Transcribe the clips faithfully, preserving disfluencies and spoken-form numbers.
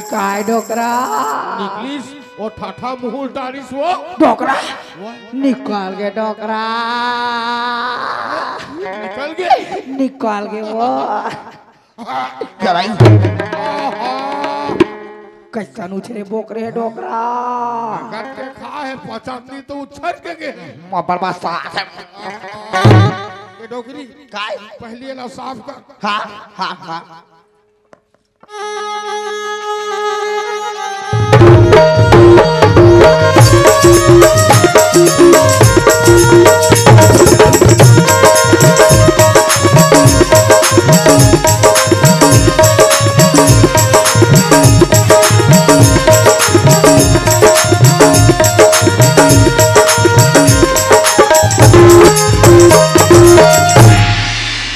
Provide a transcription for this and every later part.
काय डोकरा? निकलिस, वो ठाठा मुंह डारिस वो। डोकरा? वो? निकल गे डोकरा। निकल गे? निकल गे वो। जराई। आहा। कैसन उछरे बोकरे हे डोकरा? गट के खा हे, पचास नी तो उछर के गे। म-, बर्बाद सास हे। ये डोकरी। काय? पहले ला साफ कर। हाँ, हाँ, हाँ।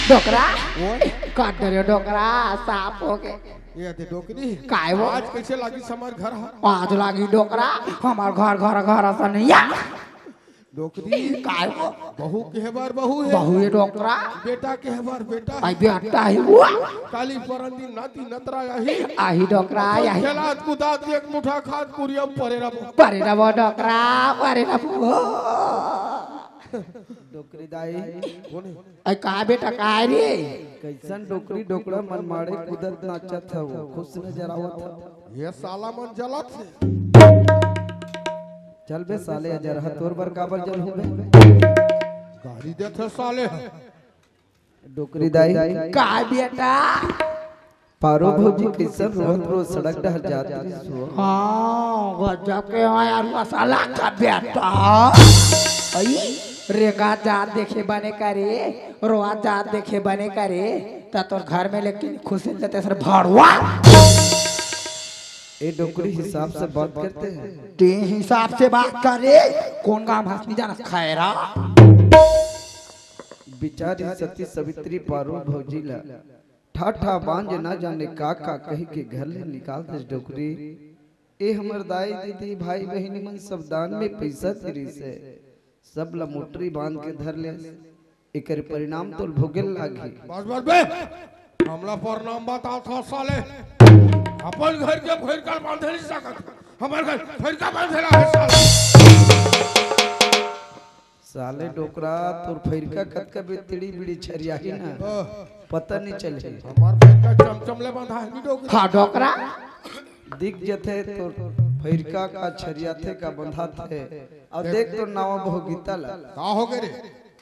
डोकरा, ओए। काट डरे डोकरा, साफ हो गे। ये दे डोकरी। काय वो? आज कैसे लागिस हमर घर ह? आज लागी डोकरा, हमर घर, घर, घर असन नइ हे। डोकरी। काय वो? बहू के बर बहू हे। बहू हे डोकरा। बेटा के बर बेटा हे। आई बेटा हे वो। काली परन दिन नाती नतरा आही। आही डोकरा, आही। खेलात कुदात एक मुठा खात पुरिया परे रबो। परे रबो डोकरा, परे रबो। डोकरी दाई। कोन हे? अरे का बेटा, का रे? कैसन डोकरी डोकरा मन माड़े कूदत नाचत हव, खुश नजर आवत हव। ये साला मन जलत हे। चल बे साले, अजरहा तोर बर काबर जलहूं बे? गाली देत हे साले ह। डोकरी दाई। का बेटा? पारो भौजी कैसन रोहत रोज सड़क डहर जात रहिस हो? हाँ, गजब के हाँ यार, मसाला का बेटा। अई, रेंगा जात देखे बने करे, रोआ जात देखे बने करे, त तोर घर में लेकिन खुशी जते सर भड़वा। ए डोकरी हिसाब से बात करते हैं। ते हिसाब से बात करे, कौन काम हंसनी जाना खैरा? बिचारी सती सवित्री पारो भौजी ला ठाठा बांझ ना जाने का का कहि के घर ले निकाल देस डोकरी। ए हमर दाई दीदी भाई बहिनी मन सब दान में पइसा दे रिहिस हे, सब ला मोटरी बांध के धर लेस। एकर परिणाम तोल भोगेल लागही। बस बस बे, हमला परिणाम बतात हस साले। अपन घर के फइरका बांधे नइ सकत, हमर घर फइरका बांधे ला हे साले। साले डोकरा, तोर फइरका कतका बे तिड़ी बिड़ी छरियाही ना, हाँ। पता नइ चलही। हमर फइरका चमचम ले बंधा हे नी डोकरा। हाँ डोकरा। दिख जथे तोर फइरका का छरियाथे का बंधाथे। अउ देख तोर नावा बहू गीता ला। का हो गे रे?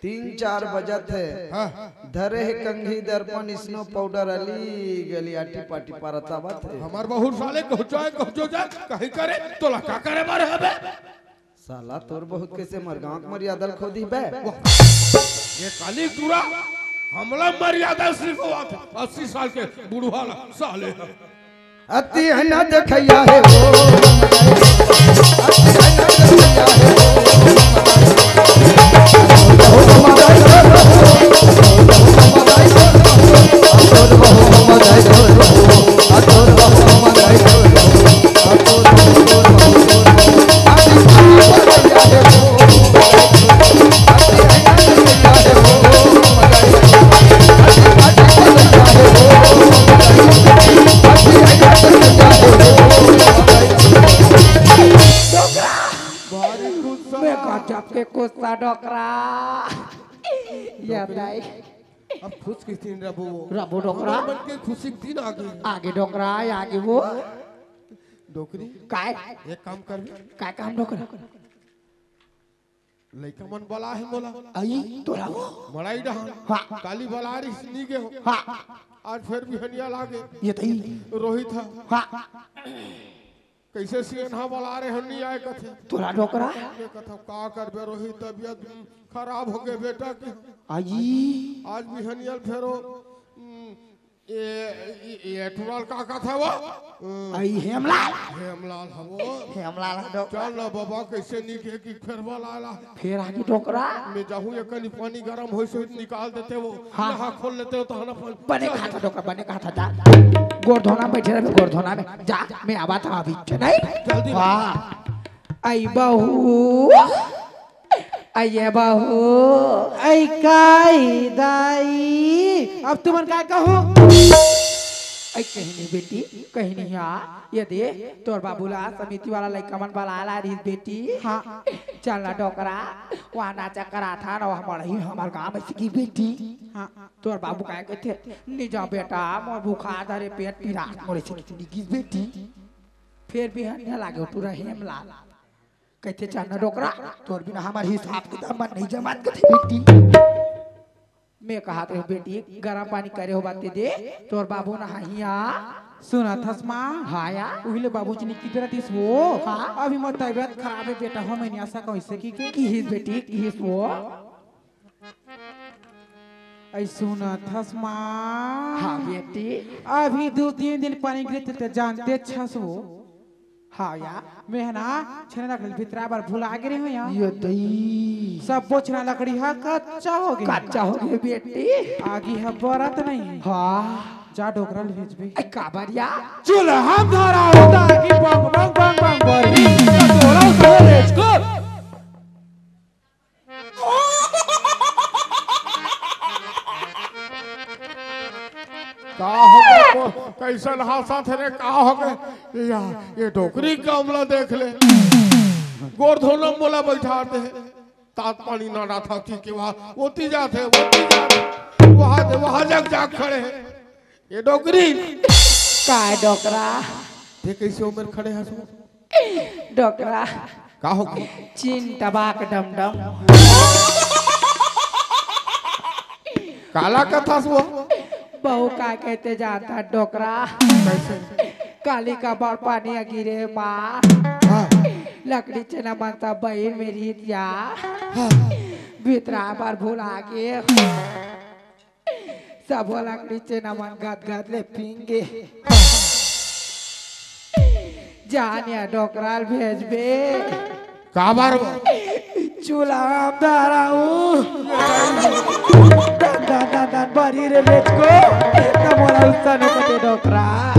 तीन चार बजत हे। हाँ। धरे हे कंघी दर्पण snow powder अली गली आटी पाटी पारत आवत हे। हमर बहू साले कहूँ जाए, कहूँ जाए, कहीं करे, तोला का करे बर हे बे? साला तोर बहुत कैसे मरगांव के मर्यादा ल खो दी बे। वाह। ये काली टूरा हमला मर्यादा सिखावत हे, अस्सी साल के बुढ़वा ला साले। अति है ना देखैया हे हो, अति है ना देखैया हे हो। भारी गुस्सा। मैं गजब के गुस्सा डोकरा। या दाई। अब खुश किस दिन रबो वो? रबो डोकरा। हमर मन के खुशी के दिन आगे। आगे डोकरा, आगे वो। डोकरी। काय? एक काम कर। काय काम डोकरा? लइका मन बला हे मोला। आई, तोला वो? मड़ई डहान। हाँ। काली बला रिहिस नी गे हो। हाँ। आज फेर बिहनिया लागे। ये तई। रोहित हा। हाँ। कैसे सियन हा बला रहे हन नी आए कथे। तोला डोकरा? मैं कथव का करबे रोहित, तबियत, हम्म, खराब हो गे बेटा के। आई। आज बिहनिया ल फेरो, हम्म, ए, ए, ए, टुरा ल का कथे वो? हम्म। आई हेमलाल। हेमलाल हवो। हेमलाल हा डोकरा। चल ना बाबा, कैसे नी गे कि फेर बला ला। फेर आगे डोकरा। मैं जाहूँ, एक कनी पानी गरम होइस होही त निकाल देते वो। हाँ। नहा खोल लेते वो, तो हना पानी। बने कहा था डोकरा, बने कहा था, जा। गोड़ धोना में बैठे रहे, गोड़ धोना में। जा, मैं आवा था अभी, नहीं? जल्दी। हाँ। आई बहू। आई बहू। आई काई दाई। अब तुमन का कहूँ? ए, कहीं नहीं बेटी, कहीं नहीं। हाँ, ये दे, तोर बाबू ला समिति वाला लइका मन बला ला रहिस बेटी। हाँ। चल ना डोकरा, वहाँ नाचा करा था ना, वहाँ मड़ही हमर गाँव में सिकी बेटी। हाँ। तोर बाबू काय कहते, "नहीं जा बेटा, मोर बुखार धरे, पेट पीरा, मोरे से निकिस बेटी।" फिर भी हन्या लागे, तू रहे हमला। कहते, "चल ना डोकरा, तोर बिना हमर हिसाब किताब मन नहीं जमात," कहते बेटी। मैं कहा तो बेटी, गरम पानी करे हो बाते दे, तोर बाबू नहाइया। सुनत हस माँ? हाँ या। उहिले बाबूजी ने किधर दिस वो? हाँ। अभी मोर तबीयत खराब है बेटा, हो मैं नहीं आ सका, वैसे की के? किहिस बेटी, किहिस वो? ऐ सुनत हस माँ? हाँ बेटी। अभी दू तीन दिन पानी गिरे ते जानते छस वो। हाँ या। मैं ह ना छेना लकड़ी भितरा बर भुला गे रहे हो या। ये दई। सब बोझ छेना लकड़ी ह कच्चा हो गए। कच्चा हो गए बेटी। आगी ह बरत नहीं। हाँ। जा डोकरा ल भेजबे। ए, काबर या? चूल्हा हम धरा होता कि बंग, बंग, बंग, बंग, बरही। डोकरा उतार भेज को। का हो गए? को-, कैसन हादसा थे रे? का हो गए? या, ये डोकरी का हमला देख ले। गोर धोना मोला बैठा दे। तात पानी ना रहा था, ठीक है, वहाँ, वो ती जाते, वो ती जाते। वहाँ दे, वहाँ जाग, जाग खड़े हैं। ये डोकरी। काय डोकरा? ते कैसे उम्र खड़े हस? डोकरा। का हो गई? चीन टबाक डम डम। काला कथस वो? बहू का कहते जाता डोकरा। कैसे? काली का बड़ पानी गिरे माँ। हाँ। लकड़ी चेना मन सब बहिर में रहित या। हाँ। भितरा बर भुला गे। सबो लकड़ी चेना मन गदगद ले पींगे। जान या डोकरा ल भेजबे। काबर? चूल्हा में धरा हूँ। दन, दन, दन, दन, बरी रे बेच को। तब मोला उत्साह न कटे डोकरा।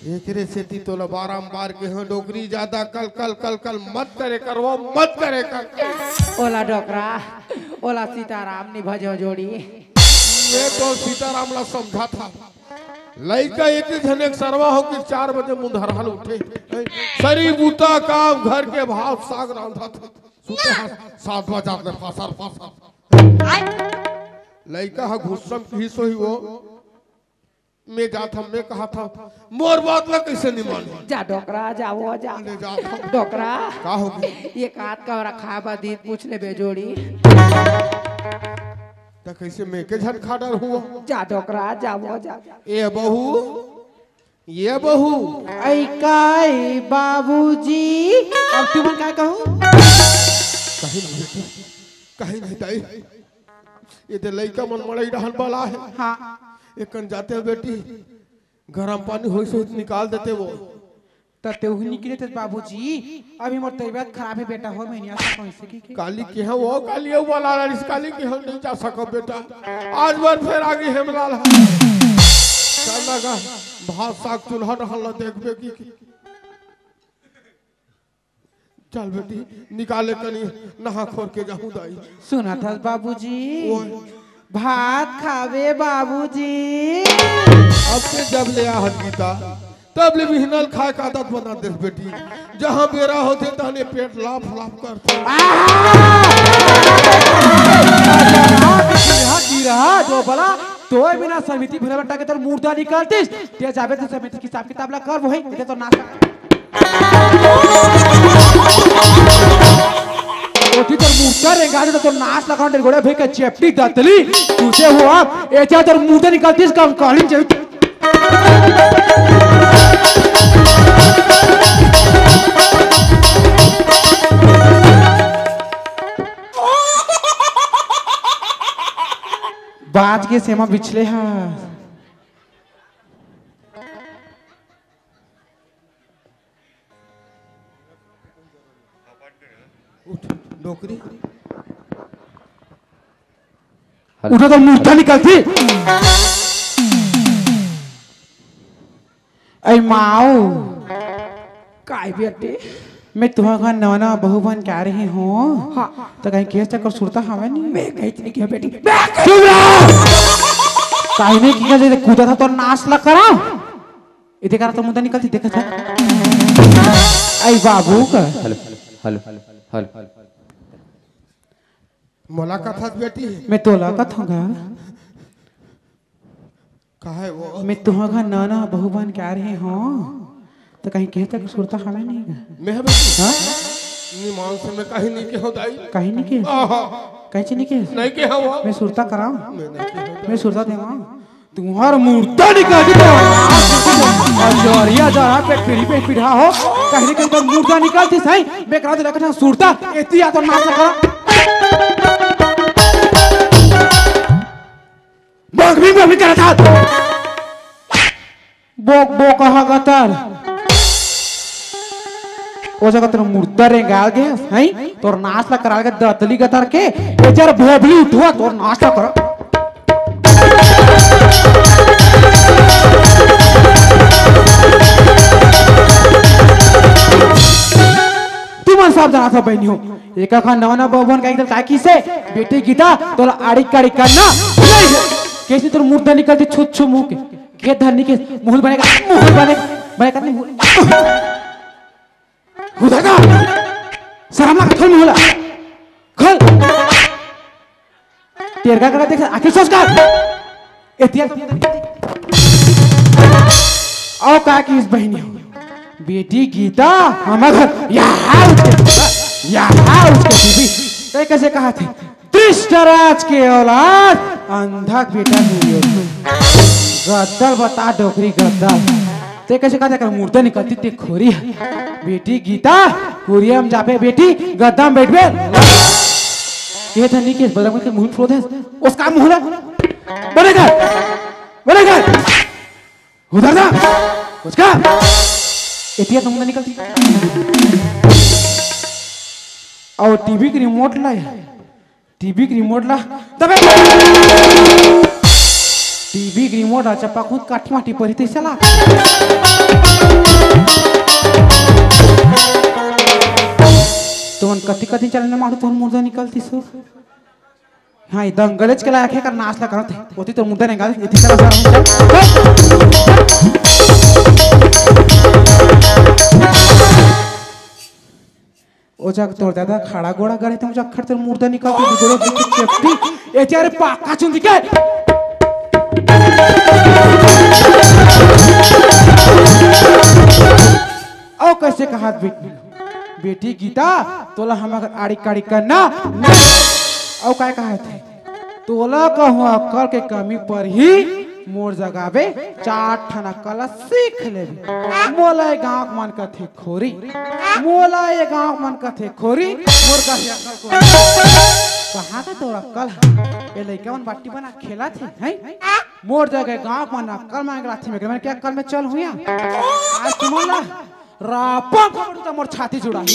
एकरे सेती तोला बारंबार के हूँ, डोकरी ज्यादा कल, कल, कल, कल मत करे कर, वो मत करे कर। ओला डोकरा, ओला सीताराम नि भजो जोड़ी। मैं तो सीताराम ला समझा था। लइका एक झन एक सरवा हो के चार बजे मुंधरहल उठे। सरी बूता काम घर के भात साग रांधा था। सुते हाँ सात बजा ले फासर फासर। लइका हा गुस्सा में किहिस होही वो। मैं जात हूँ, मैं कहा था, मोर बात ला कैसे नहीं मानी? जा डोकरा, जा वो जा। ले जात हूँ। डोकरा। का हो गया? ये कात का रखा बा दीद पूछ ले बेजोड़ी। त कैसे मैं के झटका डर हुआ? जा डोकरा, जा वो जा। ए बहू, ये बहू। ऐ काय बाबूजी? अब तुमन का कहूँ? कहीं नहीं बेटी, कहीं नहीं ताई। ये दे लइका मन मड़ई डहन वाला है। हाँ। एकन जाते हो बेटी, गरम पानी होइस होइस निकाल देते वो। त तेहू निकले थे बाबूजी, अभी मोर तबीयत खराब है बेटा, हो मैं नहीं आ सकूँ इसे की, की। काली के हम वो, काली वो वाला रहिस, काली के हम नहीं जा सकब बेटा। आज बर फेर आगे हमला ला। चल लगा, भात साग चूल्हा डहल ला देखबे की, की। चल बेटी, निकाले कनी, नहा खोर के जाहूँ दाई। सुनत हस बाबूजी? ओए। भात खावे बाबूजी। अब के जब ले आहत गीता, तब ले बिहनल खाए का आदत बना देस बेटी। जहाँ बेरा होथे तहने पेट लाफ लाफ करथे। आहा! गिरहा, गिरहा, जो बला, तोय बिना समिति भुला बट्टा के तोर मुर्दा निकलतिस, ते जाबे तो समिति के हिसाब किताब ला कर वही, ते तो नाश। ओती तोर मुर्दा रेंगा दे तो नाश लगा, गोड़े भई के चेपटी दतली, तुझे हुआ, ए जा तोर मुर्दा निकलतिस, कंकाली चल। बाज के सेमा बिछले हा। उठ, डोकरी। उठा तो मुर्दा निकलती। ऐ माऊ। काय बेटी? मैं तुहर घर नवा नवा बहू बन के आ रही हूँ। हाँ। तो कहीं केस चक्कर सुरता हवे नहीं? मैं कहीं नहीं किया बेटी। मैं चुप रहो। काहे नहीं किया, जैसे कूदा था तो नाश ला करा। इते करा तो मुर्दा निकलती, देखा था। आई बाबू का। Hello, hello, hello. मोला कथस बेटी। मैं तोला कथों गा। काहे वो? मैं तुहा घर नवा नवा बहू बन के आ रहे हों, तो कहीं कहे तक सुरता हवे नहीं गा? मैं हवे? हाँ? निमान से मैं कहीं नहीं कहो दाई। कहीं नहीं कहे? आहा। कहीं से नहीं कहे? नहीं कहो वो। मैं सुरता कराऊं? मैं नहीं कहो दाई। मैं सुरता देवाऊं? तुम्हार मुर्दा निकाल के देवाऊं। और जोरिया जोरा पेट पीढ़ी पेट पीढ़ा हो, कहीं नहीं कहीं तो मुर्दा निकालती सही। मैं करा दे रखना सुरता, एती आ तो नाच करा। बकरी बकरी करा था। बोक बोक कहा गतर। ओ जगह तोर मुर्दा रेंगाल गे, हैं? तोर नाश ला कराल के दतली गतर के, ए जर भोबली उठवा, तोर नाश ला करा। तुमन सब जाना था बहनी हो। एका खा नवा नवा बहू बन का एकदम काय किसे? बेटी गीता, तोला आड़ी काड़ी करना नहीं है। कैसे तोर मुर्दा निकलती छुच्छू मुंह के? के धरनी के मुहल बनेगा, मुहल बने, बने करने मुहल। उधर का शर्म लगा, खोल मुहला। खोल। तेरे का करा देख, आखिर सोच का। एतिया। आओ का की इस बहनी हो। बेटी गीता, हमार घर, यहाँ उसके, यहाँ उसके बीबी। ते कैसे कहा थे? धृतराज के औलाद, अंधा के बेटा हुई हो तू। गद्दल बता डोकरी गद्दल। ते कैसे कहा था कर मुर्दा निकलती ते खोरी है। बेटी गीता, कुरिया में जापे बेटी, गद्दा में बैठबे। ये था नहीं कि बदला के मुंह फोड़ दे। उसका मुंह ना। बने कर, बने कर। उधर जा। उसका। एतिया तुम ना निकलती। और टीवी की रिमोट लाए। टीवी के रिमोट ला दबे। टीवी के रिमोट ला चप्पा खुद काठी माटी पर ही तो चला। तुमन कति कति चैनल में मारू, तुमन मुर्दा निकलती सो। हाँ, ये दंगलेच के लायक है, कर नाच ला करत है। ओती तो मुर्दा नहीं गाली, इतनी तरह से ओ जग तोर दादा खड़ा गोड़ा गड़े तुम जग खड़ तोर मुर्दा निकाल के गोड़ो की चेपटी। ए चारे पाका चुंदी के। ओ कैसे कहात बेटी? बेटी गीता, तोला हम अगर आड़ी काड़ी करना। ओ काय कहात है? तोला कहूँ अक्कल के कमी पर ही मोर जगाबे चार ठन अक्कल सीख लेबे। मोला ये गाँव मन कथे खोरी, मोला ये गाँव मन कथे खोरी, मोर कथे अक्कल को। कहाँ का तोर अक्कल है? ये लइका मन बाटी बना खेला थे, हैं? मोर जगह गाँव मन अक्कल मांग रहा थे, मैं क्या अक्कल में चल हुआ? आज तुमन ला रापा पकड़ू त मोर छाती जुड़ाही।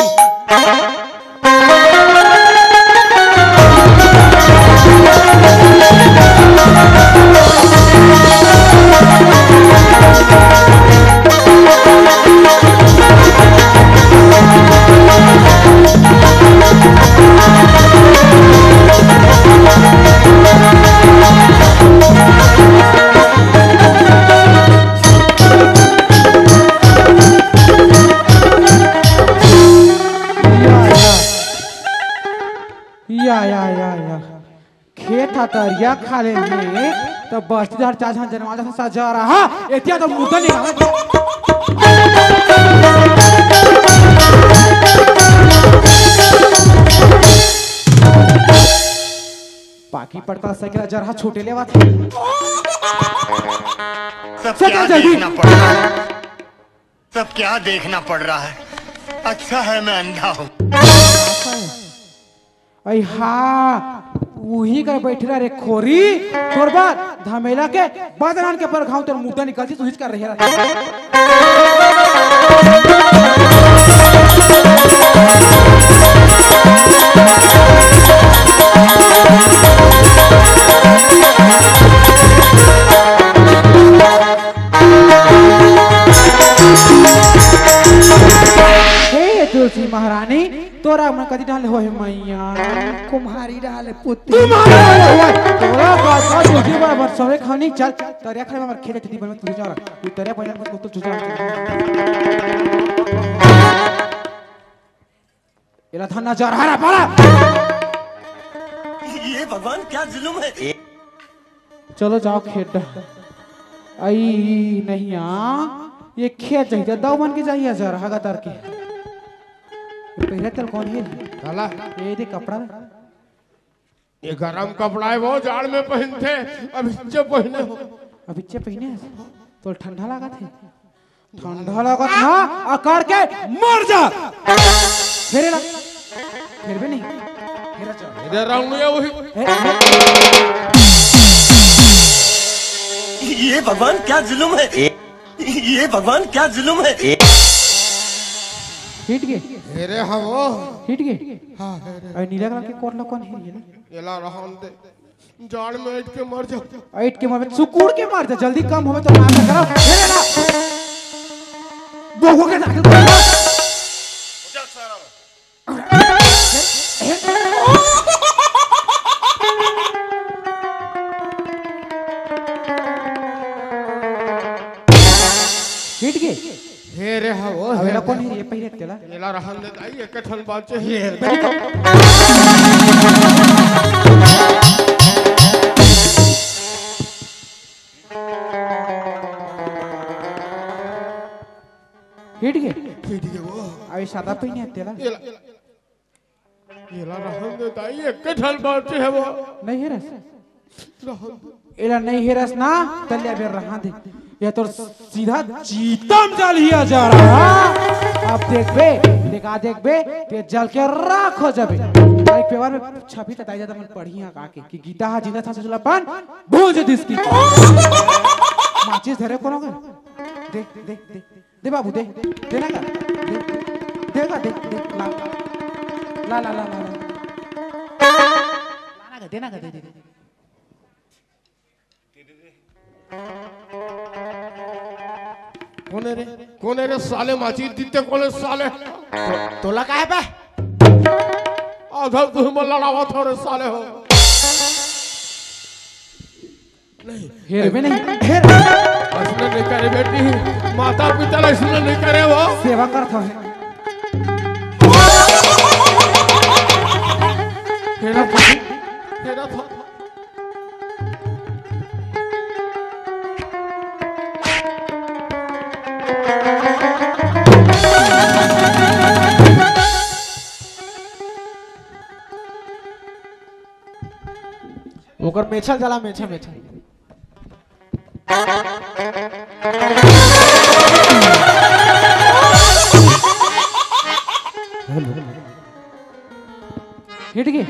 या, या, या, या। खेत ह तरिया खा ले हे, त बस्ती डहर चार झन जनवा जइसे सजा रहा, एतिया तो मुद्दा निकाला। पाकी पड़ता साइकिल जरहा छोटे लेवा था। सब क्या जल्दी। देखना पड़ रहा है? सब क्या देखना पड़ रहा है? अच्छा है मैं अंधा हूँ। अई हाँ, उही कर बैठ रहा रे खोरी, तोर बाद धमेला के बदनान के पर घाव तोर मुद्दा निकल जी, तू हिच कर रहे रहता। हे तुलसी महारानी, तोरा मन कति डाले होहे मैया? कुम्हारी डाले पुती। तुम्हारा डाले होहे। तोरा बात का तुझे बराबर सवे खानी चल। तरिया खाने में खेले थी बन तुझे जा रहा। तू तरिया पहले मुझको तो तुझे। एला धन्ना जा रहा है, पाला। ये भगवान क्या जुल्म है। चलो जाओ खेत डा। आई नहीं आ, ये खेत चाहिए, दव बन के जाइए जरा, हगा तार के। ये पहले तेल कौन है? काला। ये दे कपड़ा। ये गरम कपड़ा है, वो जाड़ में पहनथे, अब इच्चे पहने हो। अब इच्चे पहने है? तो ठंडा लगा थे। ठंडा लगत ना, अकड़ के मर जा। फेरे ला। फेरबे नहीं। फेरा चल। इधर रहूंगा वही। हे, हे। ये भगवान क्या जुल्म है। ये भगवान क्या जुल्म है। हिट गे। हेरे हवो। हिट गे। हाँ, हेरे। अरे नीला कलर के कोट ला कौन है ये ना? एला रहन दे। जाड़ में अइट के मर जा। अइट के मर, सुकुड़ के मर जा, जल्दी कम होवे तो ना करो। हेरे ना। बहु के दाखिल कर। हिट गे। हे रे हा, ओ अब हे एला रे। कौन हे? ये पहिरे तेला। एला रहन दे दाई, एक ठन बाचे हे। हिट गे। हिट गे वो। अब ये सादा पहिने हे तेला। एला, एला रहन दे दाई, एक ठन बाचे हे वो। नहीं हे रस। रहन दे। एला नहीं हेरस ना, तले अबे रहन दे। ये तोर सीधा चीता म जलही आ जा रहा। अब देखबे, देखा देखबे, ते जल के राख हो जाबे। एक पेपर में छपी त दाई जादा मन पढ़ी हा का के, कि गीता हा जिंदा था ससुर अपन भूंज दिस की। माचिस धरे कोनो के? दे, दे, दे। दे बाबू, दे। दे ना का? दे। दे ना, दे, दे। ला। ला, ला, ला, ला, ला। ला ना का, दे ना का, दे, दे, दे। कोन हे रे? कोन हे रे साले माची दिते कोन हे साले? तो, तोला का हे बे? आधा तुम लड़ावा थोड़े साले हो। नहीं। हेरबे नहीं, हेर। अइसने नहीं करे बेटी, माता पिता ला अइसने नहीं करे वो। सेवा करत हे। हेरा था, हेरा था। ओकर मेछा जला, मेछा, मेछा। हेलो। हिट गे?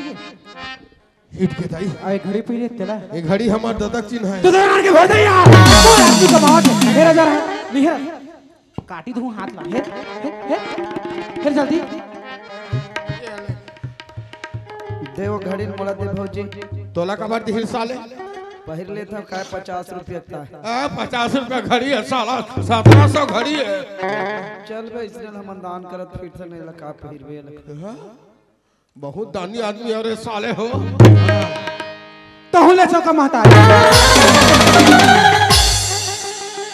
हिट गे दाई। आ, एक घड़ी पी लेते ला। एक घड़ी हमार ददक चिन्ह है। तो ददक के भर दे यार। कोई आदमी का बात है। मेरा जा रहा है। नहीं है। काटी दूं हाथ ला। हे, हे, हे, हे जल्दी। दे वो घड़ी मोला दे भौजी। तोला काबर दिहिस साले? पहिर लेथव काय पचास रुपया का। ए, पचास रुपया घड़ी हे साला, सतरा सौ घड़ी हे। चल बे, इसने हमन दान करत फिरथन, एला का पहिरबे एला। हाँ? बहुत दानी आदमी हे रे साले हो। तहूँ ले चौका महतारी।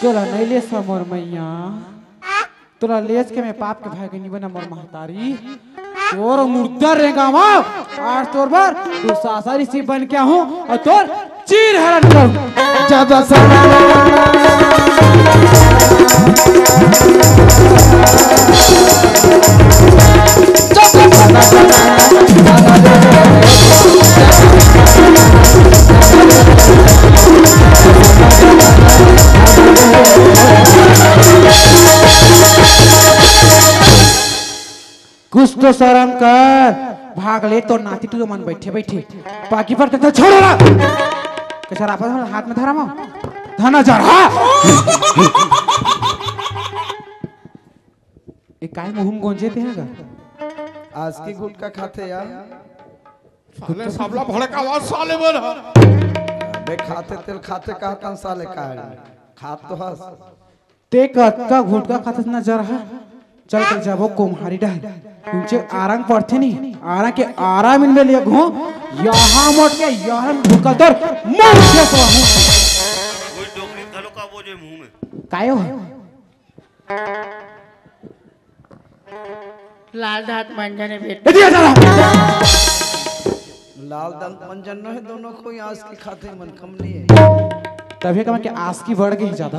तोला नहीं ले समोर मैया। तोला लेस के मैं पाप के भाई के निबन मोर महतारी। तोर मुर्दा रेंगावा। आज तोर बर दुशासन ऋषि बन के आहूँ अउ तोर चीर हरण करूँ। जब सदा कुछ तो शरम कर, भाग ले तो नाती टूरा मन बैठे बैठे। बाकी पर तो छोड़ रहा। कैसा आपस में हाथ में धरा माँ? धना जा रहा। ए, काय मुहुम गोंजे ते हगा? आज की गुटका खाथे यार। साले सबला भड़कावा साले मन ह। बे खाथे तेल खाथे कहतन साले का। खात तो हस। ते कतका गुटका खाथस ना जरहा? चल के जाबो कुम्हारी डहर। उनचे आरंग पड़थे नी, आरंग के आराम इनमें ले घो, यहाँ मोट के यहाँ ढुका तोर मुंह के सोहू। कोई डोकरी घलो का वो जो मुंह में। कायो है? लाल दांत मंजन है बेटा। ए दिया साला। लाल दांत मंजन नो है, दोनों को आस की खाते मन कम नहीं है। तभी कहा कि आस की बढ़ गई ज्यादा।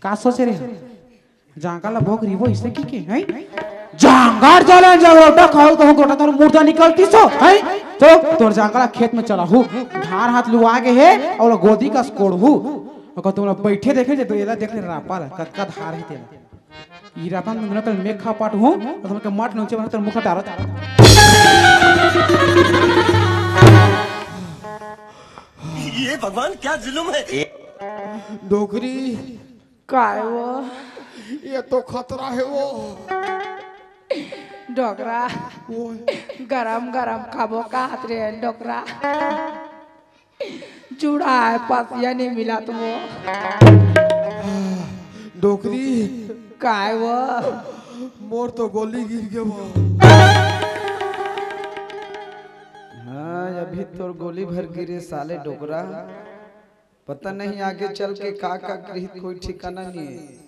का सोचे रे? जांगर ला भोग रिबो इसे की के, हैं? जांगर चला, जांगर उठा खाओ तो गोटा तोर मुर्दा निकलती सो, हैं? तो तोर जांगर ला खेत में चला हूँ, धान हाथ लुआ गे हे, और गोदी का स्कोड़ हूँ। ओकर तुमला बैठे देखे जे तो एला देख ले रापा ला, कतका धार हे तेला। ई रापा में कल मेघ खा पाट हूँ, और तुमके माट नीचे बना तोर मुख डारत। ये भगवान क्या जुल्म है। डोकरी। काय वो? ये तो खतरा है वो। डोकरा। वो। गरम गरम खाबो का हाथ रे डोकरा। जुड़ा है पसिया नहीं मिला तो वो। डोकरी। काय वो? मोर तो गोली गिर गए वो। हाँ, अभी तोर गोली भर गिरे साले डोकरा। पता नहीं आगे चल के का का कही, कोई ठिकाना नहीं है।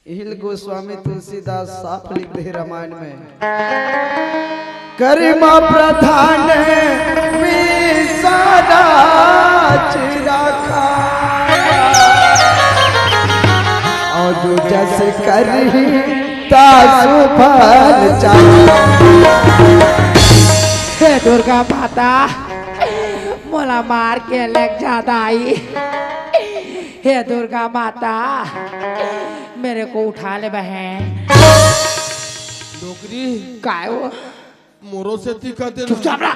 इहिल गोस्वामी तुलसीदास साफ लिख दे रामायण में, करिमा प्रधान में सारा चिराखा, और जो जस करही तासु फल चाखा। हे दुर्गा माता, मोला मार के लेग जा दाई। हे दुर्गा माता, मेरे को उठा ले बहन। डोकरी। काय वो? मोरो सेती कर देना। चुपचाप रह।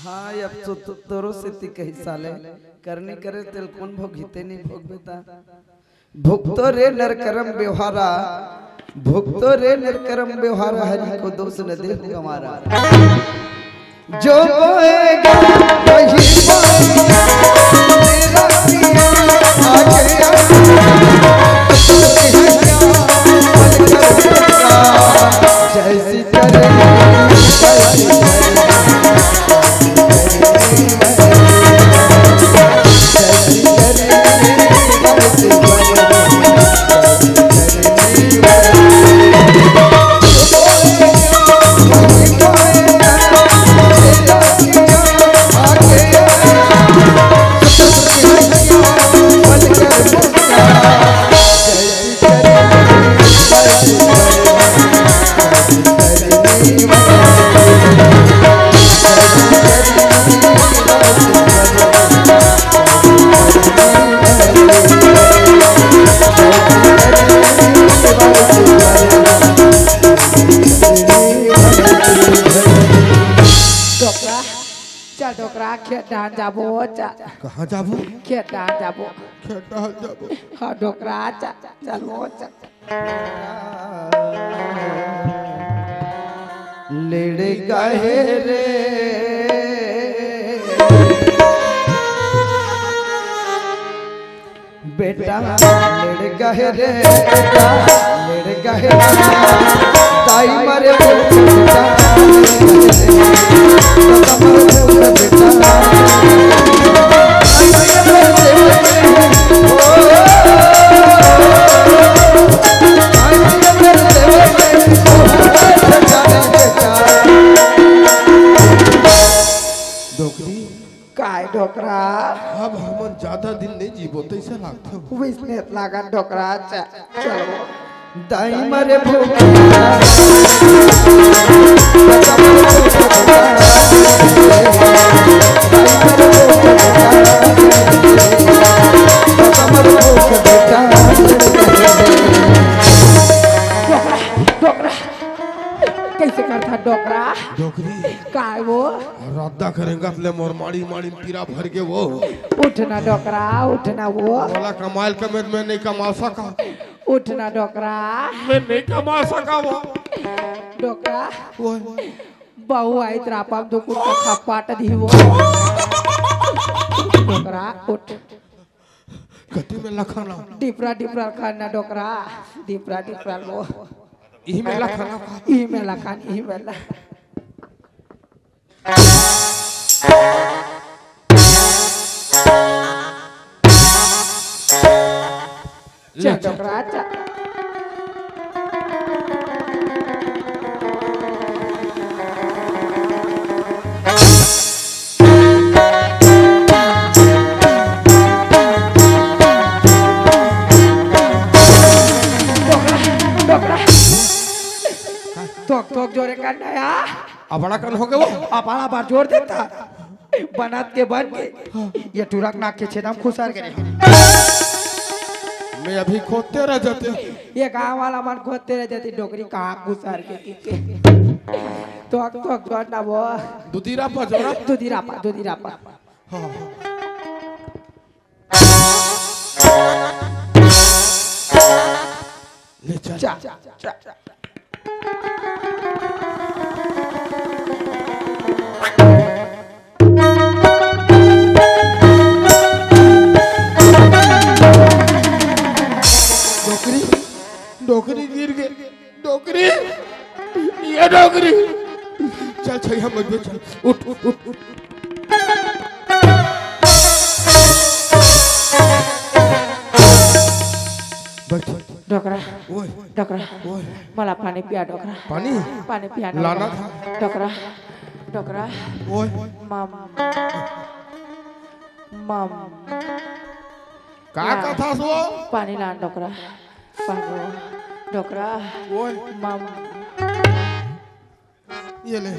हाँ, अब तो, तो, तोरो सेती कही साले। करनी करे तेल कौन भोगिते नहीं भोग बेटा। भुगतो रे नर करम व्यवहारा, भुगतो रे नर करम व्यवहारा, हरि को दोष न दे गंवारा। जो बोएगा वही बोएगा, मेरा पिया आ गया। जैसी करे डोकरा, चल डोकरा, खेत डाहन जाबो, चल। कहाँ जाबो? खेत डाहन जाबो। खेत डाहन जाबो। हाँ डोकरा, चल, चल वो, चल। लेड़ गहे रे बेटा, लेड़ गहे रे बेटा, लेड़ गहे रे। ताई मरे वो बेटा, ताई मरे वो बेटा। डोकरी। काय डोकरा? अब हमन ज्यादा दिन नहीं जीबो, तैसे लागथे। वैसने लागत डोकरा, च-, चलो। दाई मरे भूख। डोकरा, डोकरा, कैसे करथा डोकरा? डोकरी। काय वो? रद्दा के रेंगत ले मोर माड़ी माड़ी पीरा भर गे वो। उठ ना डोकरा, उठ ना वो। मोला कमाइल के मेर में नहीं कमा सका। उठ ना डोकरा। मैं नहीं कमा सका वो। डोकरा। वो। बहू आई त रापा म दो कुट का खपाट दी वो। डोकरा, उठ। कति में लखन। डिपरा डिपरा खाना डोकरा, डिपरा डिपरा लो। इही में लखन। इही में लखन, इही में लखन। ले चल। डोकरा, चल। डोकरा, डोकरा। थोक, थोक जोरे कर ना यार। अबड़ा कन हो गए वो। अबड़ा बार जोर देता। बनत के बन के। ये टुरक नाक के छेदम खुसर के रे। मैं अभी खोदते रह जाते। ये गांव वाला मन खोदते रह जाते, डोकरी कहाँ खुसर के, के, के। तो, तो जोर ना वो। दुधिरा पा जोरा। दुधिरा पा, दुधिरा पा। हाँ। ले चल। जा, जा, जा। डोकरी, डोकरी गिर गे। डोकरी, ये डोकरी। चल, छैया मत बे, चल। उठ, उठ, उठ, उठ। बैठ। डोकरा, ओए, डोकरा, ओए। मला पानी पिया डोकरा। पानी? पानी पिया लाना डोकरा। था। डोकरा, डोकरा। ओए। मम, मम। का ला। कथा सो? पानी लान डोकरा। पानी, डोकरा। ओए। मम। ये ले,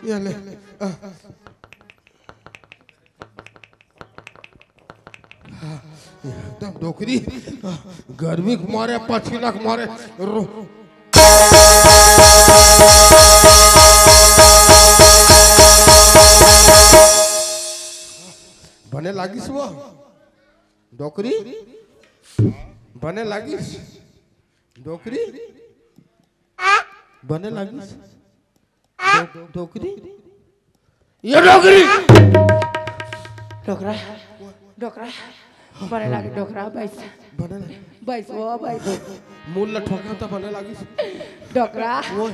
ये ले। आ। एकदम डोकरी, गर्मी के मारे, पसीना के मारे, रो-, बने लागिस वो डोकरी, बने लागिस डोकरी, बने लागिस। डो-, डोकरी? ये डोकरी! डोकरा, डोकरा, बने लागे डोकरा, बैस। बने लागे। बैस वो, बैस। मूल ल ठोका त बने लागिस। डोकरा, ओए।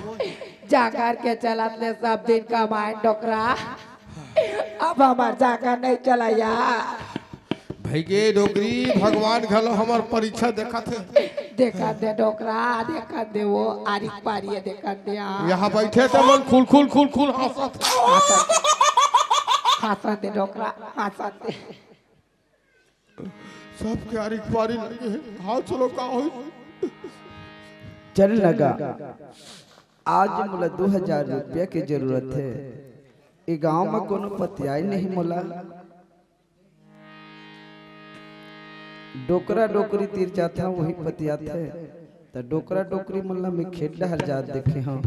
जाकर के चलत ले सब दिन कमाए डोकरा। अब हमार जाकर नहीं चलैया। भई गे डोकरी, भगवान घलो हमर परीक्षा देखत हे। देखत दे डोकरा, देखत दे वो आरिक पारी हे, देखत दे, हाँ। यहाँ बैठे त मन खुल, खुल, खुल, खुल हंसत हे। हंसत दे डोकरा, हंसत दे। सबके आरिक पारी लगे हे। हाँ, चलो, का होई? चल लगा, आज मोला दू हजार रुपया के जरूरत हे। ए गांव म कोनो पतियाई नहीं मोला। डोकरा डोकरी तीर जाथंव, वही पतियाथे। त डोकरा डोकरी मन ला मैं खेत डहर जात देखे हंव।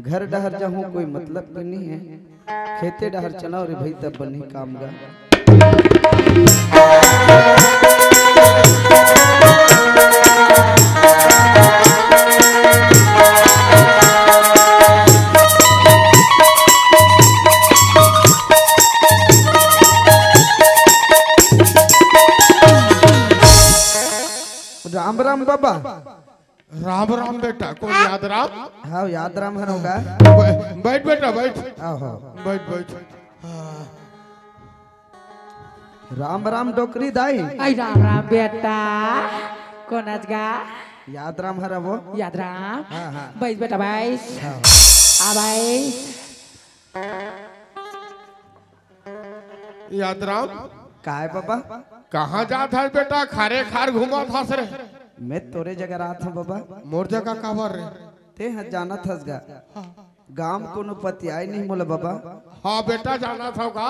घर डहर जाहूं, कोई मतलब के नहीं हे। खेते डहर चलंव रे भई, तब बनही काम गा। राम राम बाबा। राम राम बेटा, कोन याद राम? हाँ, याद राम हरव गा। बै-, बैठ बेटा, बैठ। आहो। बैठ, बैठ। हाँ। राम राम डोकरी दाई। आई राम राम बेटा, कोन अजगा? याद राम हरव वो। याद राम। हाँ, हाँ। बैस बेटा, बैस। हाँ। आ बैस। याद राम। काय बाबा? कहाँ जात हस बेटा? खारे खार घूमत हस रे। मैं तोरे जगह रहत हंव बाबा। मोर जगह काबर रे? तें ह जानत हस गा। हाँ। गांव कोनो पतियाई नहीं मोला बाबा। हाँ बेटा, जानत हंव गा।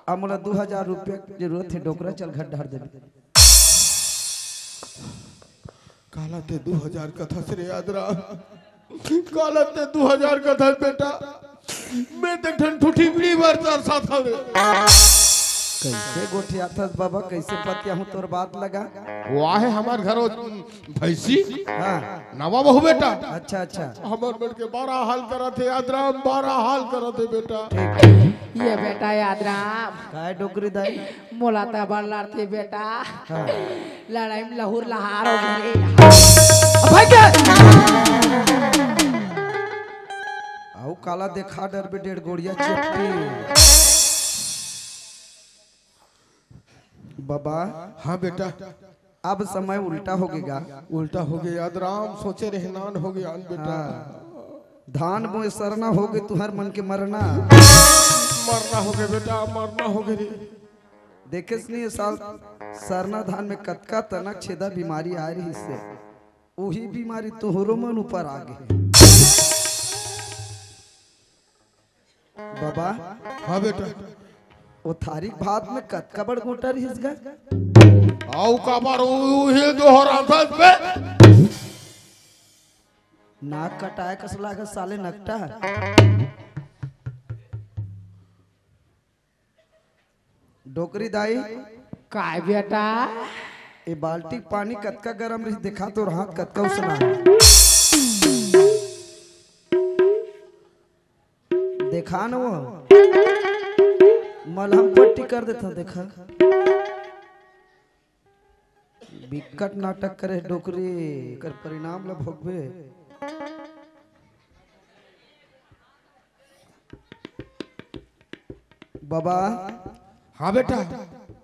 अब मोला दू हजार रुपया के जरूरत हे डोकरा, चल घर डहर देबे। काला तें दू हजार कथस रे याद राम? काला तें दू हजार कथस बेटा? मैं त एक ठन ठूठी बीड़ी बर तरसत हंव रे। कइसे गोठियाथस बाबा, कइसे पतियाहूँ तोर बात लगा? वो आहे हमर घर भैंसी। हाँ। नवा बहू बेटा। अच्छा, अच्छा। हमर मन के बड़ा हाल करत हे यादराम, बड़ा हाल करत हे बेटा। ये बेटा यादराम। काय डोकरी दाई? मोला त बड़ लड़थे बेटा। हाँ। लड़ाई में लहूर लहार हो गे रे। अब भाई के। अउ काला देखा डरबे डेढ़ गोड़िया चपटी। बाबा। हाँ बेटा। अब समय उल्टा हो गे गा। उल्टा हो गे यादराम, सोचे रहे नान हो गे आन बेटा। हाँ। धान बोए सरना हो गे, तुहर मन के मरना। मरना हो गे बेटा, मरना हो गे रे। देखेस नहीं ये साल सरना धान में कतका तनक छेदा बीमारी आए रहिस हे, उही बीमारी तुहरो मन ऊपर आ गे। बाबा। हाँ बेटा। ओ थारिक भात में कतका बड़ गोटा रहिस गा? अउ काबर उही दोहराथस बे? नाक कटाए कस लागत साले नकटा। डोकरी दाई। काय बेटा? ए बाल्टी के पानी कतका गरम रहिस, देखा तोर हाथ कतका उसना हे। देखा न वो। मलहम पट्टी कर देथंव, देखा। बिकट नाटक करे डोकरी, एकर परिणाम ल भोगबे। बाबा। हाँ बेटा।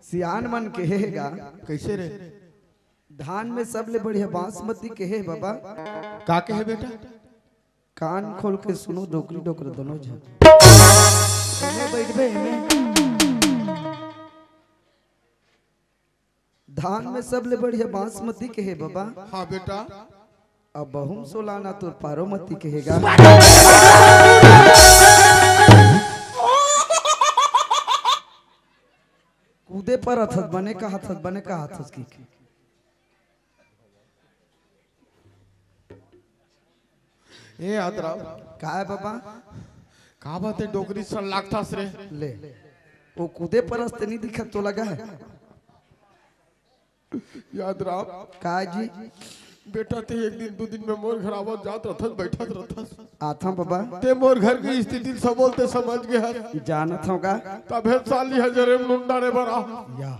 सियान मन केहे गा। कइसे रे? धान में सबले बढ़िया बासमती केहे बाबा। का केहे बेटा? कान खोल के सुनो डोकरी डोकरा दोनों झन। एमे बइठबे, एमे। धान में सबले बढ़िया बासमती केहे बाबा। हाँ बेटा। अब बहुम सोलाना तोर पारोमती केहे गा। कूदे परथस, बने कहथस, बने कहथस कि। ए यादराम। काय बाबा? का बात हे डोकरी सन लागथस रे? ले। ओ कूदे परस ते नहीं दिखत तो लगा है। यादराम। काय जी? बेटा ते एक दिन दू दिन में मोर घर आवत जात रथस, बैठत रथस। आथंव बाबा। ते मोर घर के स्थिति ल सबो ल ते समझ गे हस। जानत हंव गा। तभे साली हजारे में लुंडा रे बरा। या।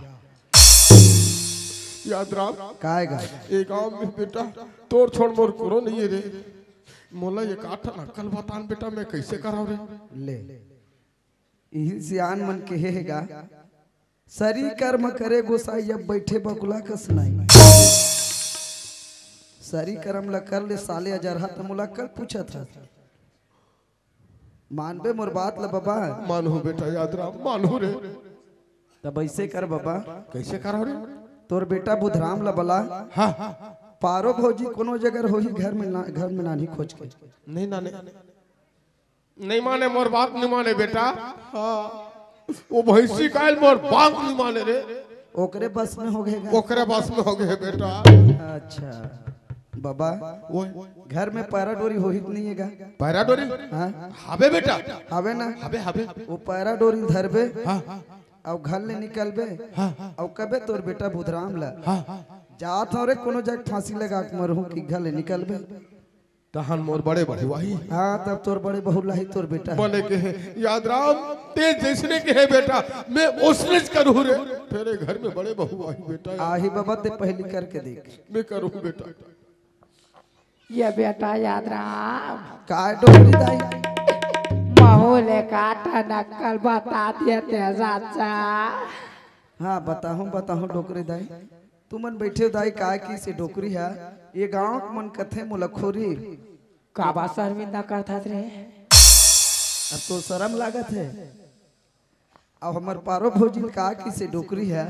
यादराम। काय गा? ए गांव में बेटा तोर छोड़ मोर कोनो नहीं हे रे। मोला एक आठ अकल बतान बेटा, मैं कइसे करंव रे? ले। इही सियान मन केहे हे गा। सरी कर्म करे गोसाई, अब बइठे बकुला कस नाई। सरी कर्म ल कर ले साले अजरहा, त मोला कल पूछत हस। मानबे मोर बात ल बबा? मानहूं बेटा यादराम, मानहूं रे। तब अइसे कर बबा। कइसे करंव रे? तोर बेटा बुधराम ल बला। हाँ। पारो भौजी कोनो जगह होही घर में ना, घर में नानी खोज के। नहीं नाने। नहीं माने, मोर बात नहीं माने बेटा। हाँ। ओ भैंसी काल मोर बात नहीं माने रे। ओकरे बस में हो गे गा। ओकरे बस में हो गे बेटा। अच्छा। बाबा, ओए। घर में पैरा डोरी होही कि नहीं हे गा? पैरा डोरी? हाँ। हवे बेटा। हवे ना? हवे, हवे। ओ पैरा डोरी धरबे। हाँ। अउ घर ले निकलबे। हाँ। अउ कबे तोर बेटा बुधराम ला। हाँ। जात हंव रे कोनो जग फांसी लगा के मरहूं कि घर ले निकलबे। तहन मोर बड़े बहू आही। हाँ, तब तोर बड़े बहू लाही तोर बेटा। बने केहे, यादराम, ते जइसने केहे बेटा, मैं ओसनेच करहूं रे। तेरे घर में बड़े बहू आही बेटा। आही बाबा, ते पहली करके देख। मैं करहूं बेटा। ये बेटा यादराम। काय डोकरी दाई? महूं ल एक आठ अकल बता देते चाचा। हाँ, बताहूं, बताहूं डोकरी दाई। तुमन बइठे हो दाई, काय किहिस ए डोकरी ह? ए गांव के मन कथे मोला खोरी। काबर शर्मिंदा करथस रे? अब तो शरम लागत हे। अब हमर पारो भौजी ल काय किहिस ए डोकरी ह?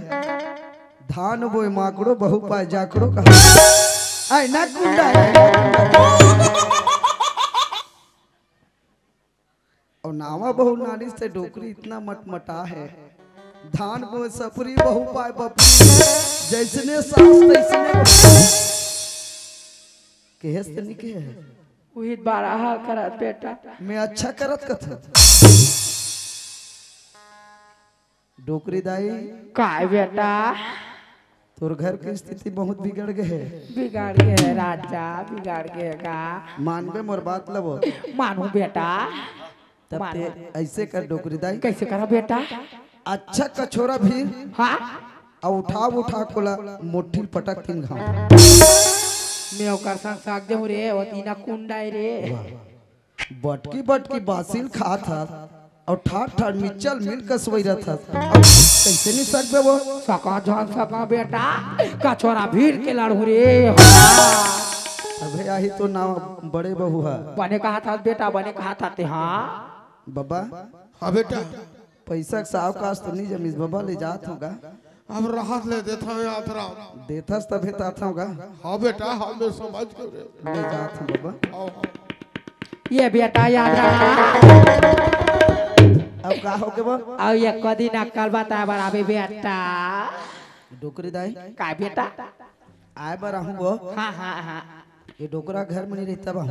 धान बोए माकड़ो, बहू पाए जाकड़ो कहा। आय ना कुंडा, आय ना कुंडा। अउ नावा बहू नानी से डोकरी इतना मटमटा हे। धान बोए सपरी, बहू पाए बपरी। जइसने सास तइसने बहू। केहेस त नहीं केहे? उही बड़ा हाल करत बेटा। मैं अच्छा करत कथंव। डोकरी दाई, काय बेटा? तोर घर के स्थिति बहुत बिगड़ गे हे। बिगड़ गे हे राजा, बिगड़ गे हे का? मानबे मोर बात ल वो। मानू बेटा। तब मानू। ते ऐसे कर डोकरी दाई। कैसे करा बेटा? अच्छा कछोरा भी। हाँ। अउ उठा उठा कोला मोठी पटक तीन घाव। मैं ओकर संग साग देहूं रे, वो तीना कुंडा हे रे। वाह। बटकी बटकी बासिल खात हस अउ ठाट ठाट मिचल मिल कसवई रहत हस। अउ कैसे नहीं सकबे वो? सका जान सका बेटा, कछोरा भीड़ के लड़हू रे। अबे आही तो नाव बड़े बहू ह। बने कहा था बेटा, बने कहा था ते, हाँ। बब्बा, हाँ बेटा। पैसा के सावकाश तो नहीं जमीस बब्बा, ले जात होगा। अब राहत ले देता हूँ यात्रा। देथस तभे तात होगा। हाँ बेटा, हाँ मैं समझ के रे। ले जात हूँ बब्बा। आओ। ये बेटा याद रखा। अब का हो गे वो? अब ये कदी नक्कल बताए बर आबे बेटा। डोकरी दाई। का बेटा? आए बर आहूँ वो। हाँ, हाँ, हाँ। ये डोकरा घर में नहीं रहता बा।